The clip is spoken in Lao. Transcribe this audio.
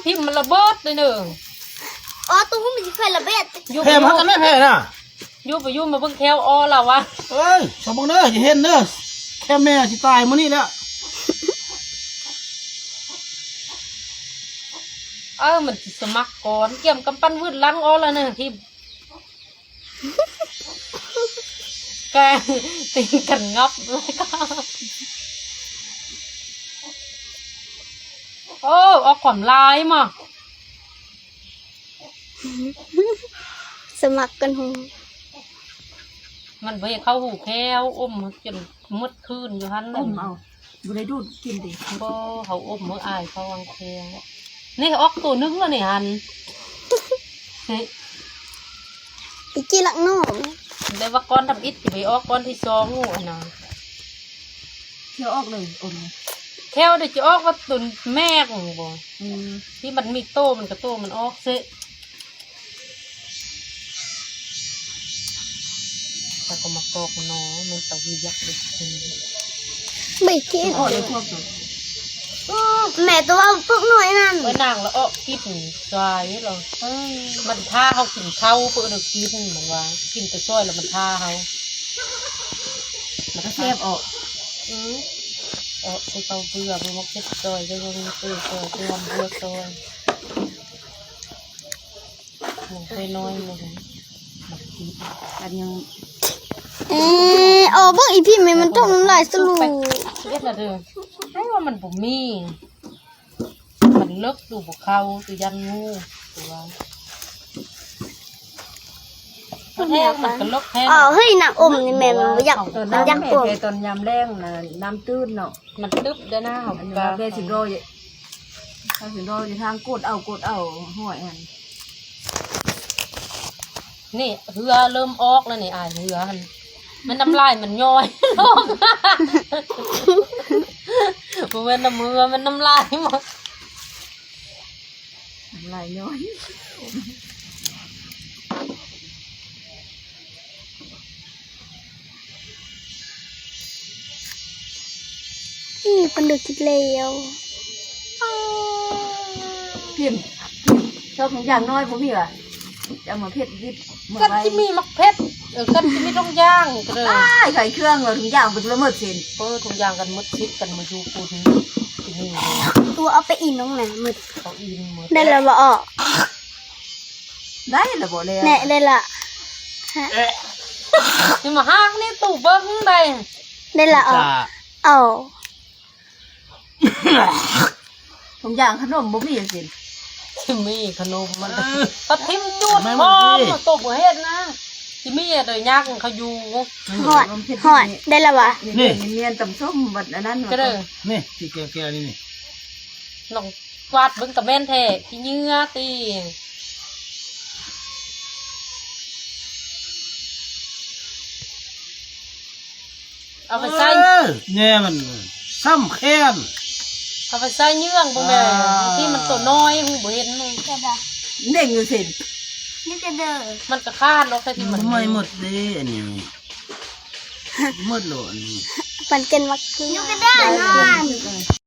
ຖິ້ມມັນລະເບີດເດີ. ອໍ ໂຕຫຸ່ມມັນຊິໄຟລະເບີດ. ຢູ່ ແຜ່ມາກັນແມ່ແຜ່ນະ. ຢູ່ໄປຢູ່ມາເບິ່ງແຂ້ວອໍລາວະ. ເອີຍ ສອງເບິ່ງເດີ ຢ່າເຫັນເດີ ແຂ້ວແມ່ຊິຕາຍມື້ນີ້ແຫຼະ. ເອີ ມັນຊິສະໝັກກ່ອນ ກຽມກຳປັ້ນວືດຫຼັງອໍລະນະ ຖິ້ມ ແກງຕີນກັນງັບເລີຍ. ໂອ້ ອອກຄວາມລາຍມາ ສະໝັກກັນຫູ. ມັນບໍ່ໃຫ້ເຂົ້າຫູແຂ້ວ ອົມຈົນໝົດຄືນຢູ່ຫັ້ນແຫຼະ. ອົມເອົາ ບໍ່ໄດ້ດູດກິນຕິ? ບໍ່ ເຮົາອົມມື້ອາຍເຂົາວາງແຂ້ວ. ນີ້ອອກໂຕໜຶ່ງແລ້ວນີ້ຫັ້ນ. ໄປຈີ່ລັກນ້ອງ ແຕ່ວ່າກ້ອນທຳອິດຊິໄປອອກກ້ອນທີສອງຫັ້ນນະ. ແຂ້ວອອກເລີຍອົມ ແຂ້ວເດ ຈະອອກວ່າຕົນແມ່ກບໍ່. ອືມ ທີ່ມັນມີໂຕ ມັນກະໂຕມັນອອກເຊະ. ແລ້ວກໍມາປອກໜໍ່ ແມ່ນຕາວິຢາກໄດ້ກິນ ໄປກິນ. ແມ່ຕົວພວກນ້ອຍນັ້ນ ເອີ ນາງລະອອກກິນຊາຍລະ. ເອີ ມັນຖ້າເຮົາກິນເຂົ້າ ເພິ່ນກິນ ມັນວ່າກິນແຕ່ຊອຍລະມັນຖ້າເຮົາ ມັນກະແຊບອອກ. ອື ອອກໃສ່ເຂົ້າເບືອ ເບືອໝາກເຜັດຊອຍ ເບືອເປືອຍຊອຍ ເບືອເບືອຊອຍ. ນ້ອຍໆ ມັນກິນກັນຍັງ. ເອ ອໍ ເບິ່ງອີພີແມ່ ມັນຕົກນ້ຳລາຍສະຫຼູ່. ເຮັດລະເດີ ໃຫ້ວ່າມັນບໍ່ມີ ມັນເລິກດູບໍ່ເຂົ້າ ຄືຢ້ານງູຕົວ. ມັນແຮງ ມັນກະເລິກແຮງ. ອໍ ເຮີ້ຍ ນ້ຳອົມນີ້ແມ່ນບໍ່ຢາກ ຢາກອົມ. ຕອນຍາມແລງນະ ນ້ຳຕື້ນເນາະ ມັນຕຶບເດີນະ. ເຮົາ ອັນນີ້ວ່າແມ່ຊິລໍ ເຮົາຊິລໍຢູ່ທາງກົດເອົາ ກົດເອົາຫ້ອຍຫັ້ນ. ນີ້ເຫື່ອເລີ່ມອອກແລ້ວນີ້ ອາຍເຫື່ອຫັ້ນ ແມ່ນນ້ຳລາຍມັນຍ້ອຍລົງ. ບໍ່ແມ່ນນ້ຳເຫື່ອ ແມ່ນນ້ຳລາຍມັນ ນ້ຳລາຍຍ້ອຍ. ອີ່ ປາດຸກກິນແລ້ວ. ພິມ ຊອກຖົງຢາງນ້ອຍບໍ່ມີຫວາ? ຈະເອົາມາເຜັດດິບ ກັນຊິມີໝາກເຜັດ ເອີ ກັນຊິມີຖົງຢາງກະເດີ. ຕາຍ ໄຂເຄື່ອງເອົາຖົງຢາງໄປລະໝົດຊິ. ເປີດຖົງຢາງກັນໝົດຊິດກັນມາຢູ່ພຸ້ນ. ຕົວເອົາໄປອີ່ນ້ອງນະໝົດ ເອົາອີ່ໝົດ. ໄດ້ລະບໍ່ອອກ? ໄດ້ລະບໍ່ແລ້ວ? ແນ່ ໄດ້ລະ. ຊິມາຫາກນີ້ຕູ້ເບິ່ງໄດ້. ໄດ້ລະອອກ. ເອົາ ຖົງຢາງຂະໜົມບໍ່ມີຊິ. ຊິມີຂະໜົມມັນ ເອີ ກະຖິ້ມຈູດພ້ອມ ໂຕບໍ່ເຮັດນະ. ຊິມີແຕ່ຍາກເຂົາຢູ່. ຮອດ ຮອດ ໄດ້ລະຫວາ? ນີ້ ນີ້ ນີ້ ຕຳສົ້ມບັດອັນນັ້ນກະເດີ. ນີ້ ຊິແກະໆ ນີ້ ນີ້ ນ້ອງກວາດເບິ່ງກະແມ່ນແທ້ ຂີ້ເຫຍື້ອຕິ. ເອົາໄປໃສ່ ເອີ ແນ່ມັນຊ້ຳແຄ້ນ. ເອົາໄປໃສ່ເຍືອງບໍ່ແມ່ນ ອ່າ ທີ່ມັນໂຕນ້ອຍ ຮູ້ບໍ່ເຫັນ. ເໜັງຢູ່ຊິ ນີ້ກະເດີ ມັນກະຂາດລອກແທ້ທີ່ມັນ ບໍ່ໝົດເດ້ອັນນີ້. ໝົດໂລດອັນນີ້ ມັນເກັນມັກຄື ນີ້ກະເດີ ນອນ.